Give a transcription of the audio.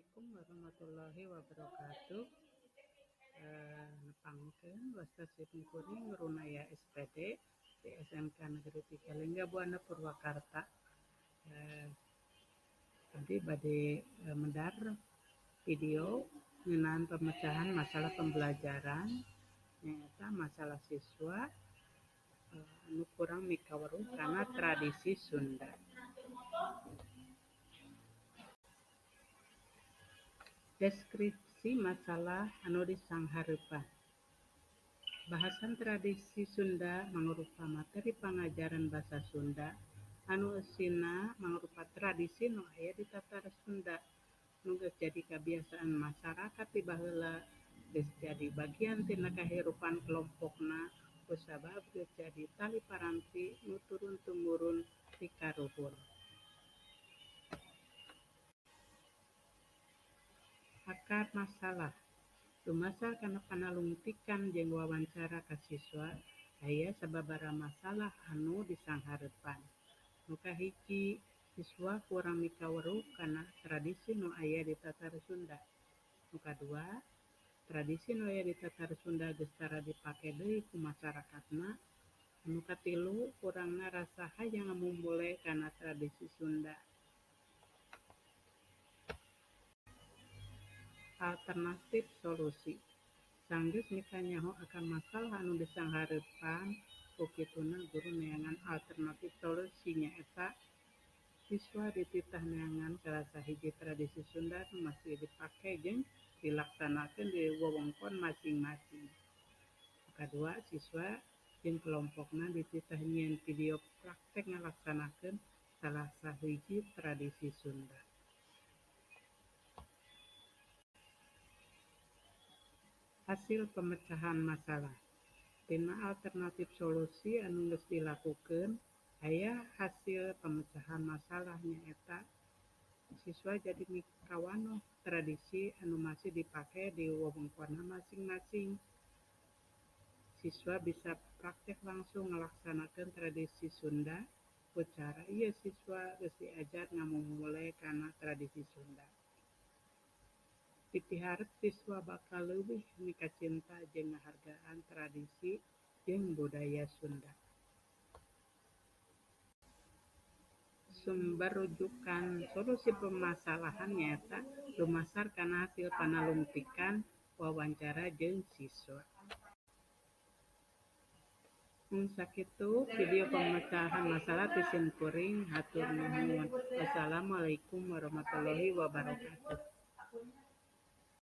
Assalamualaikum warahmatullahi wabarakatuh. Nepangkeun wasta simkuring Runaya SPD di SMK Negeri 3 Linggabuana Purwakarta. Abdi bade medar video ngeunaan pemecahan masalah pembelajaran, nyaeta masalah siswa anu kurang mikaweruh kana tradisi Sunda. Deskripsi masalah anu disanghareupan. Bahasan tradisi Sunda mangrupa materi pangajaran basa Sunda anu eusina mangrupa tradisi nu aya di tatar Sunda nu geus jadi kabiasaan masyarakat ti baheula, geus jadi bagian tina kahirupan kelompokna kusabab geus jadi tali paranti nu turun tumurun ti karuhun. Akar masalah. Dumasar kana panalungtikan jeung wawancara ka siswa, aya sababaraha masalah anu disanghareupan. Nu kahiji, siswa kurang mikaweruh kana tradisi nu aya di tatar Sunda. Nu kadua, tradisi nu aya di tatar Sunda geus tara dipake deui ku masarakatna. Nu katilu, kurangna rasa hayang ngamumule kana tradisi Sunda. Alternatif solusi. Sanggeus mikanyaho akan masalah anu disanghareupan, ku kituna guru neangan alternatif solusi, nyaeta siswa dititah neangan salah sahiji tradisi Sunda nu masih dipake jeung dilaksanakeun di wewengkon masing-masing. Nu kadua, siswa jeung kelompokna dititah nyieun video praktek ngalaksanakeun salah sahiji tradisi Sunda. Hasil pemecahan masalah. Tina alternatif solusi anu geus dilakukeun, aya hasil pemecahan masalah, nyaeta siswa jadi mikawanoh tradisi anu masih dipake di wewengkonna masing-masing. Siswa bisa praktek langsung ngalaksanakeun tradisi Sunda. Ku cara ieu siswa geus diajar ngamumule kana tradisi Sunda. Dipiharep siswa bakal leuwih mikacinta jeung ngahargaan tradisi jeung budaya Sunda. Sumber rujukan solusi permasalahan nyaeta dumasar kana hasil panalungtikan, wawancara jeung siswa. Mung sakitu video pemecahan masalah ti simkuring, hatur nuhun. Wassalamualaikum warahmatullahi wabarakatuh.